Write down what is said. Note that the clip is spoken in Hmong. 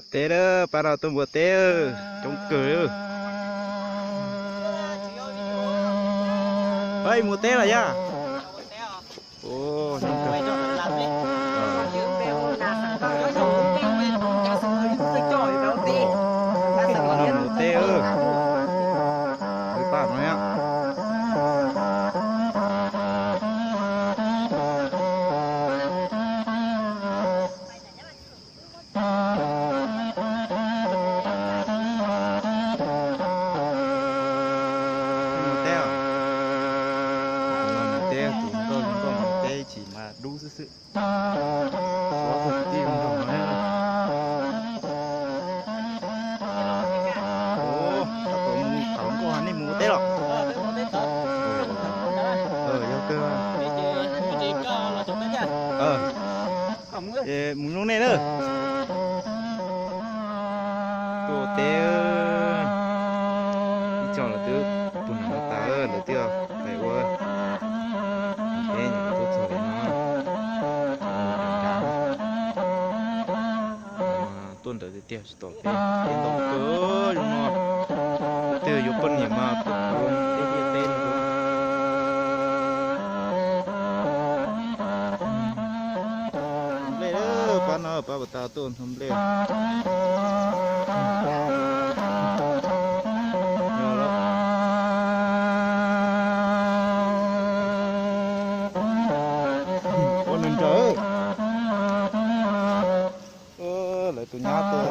Teb lawm, pab no tuaj mus ua teb, coob kawg. Mus ua teb los yog? Mus ua teb, pab no. Mus teb, tus nkauj zoo nkauj mus teb tsis mas dub xwb xwb. Tab tom mus tham hluas nkauj, nej mus ua teb los? Yog kawg. Ces mus zoo nej na. Tuaj ua teb, ib co lawv twb pus nam tas, lawv twb pais ua teb, nyias tuaj txog li no. Tuaj ntawd tiag tiag tsis tom teb, teb ntau kawg zoo no. Twb yuav poj niam mas tuaj ua teb liaj teb no. Nplej, pab no pab puas tas tuaj nrog nplej. Ua nws ntsawg. Lawv tus nyab tuaj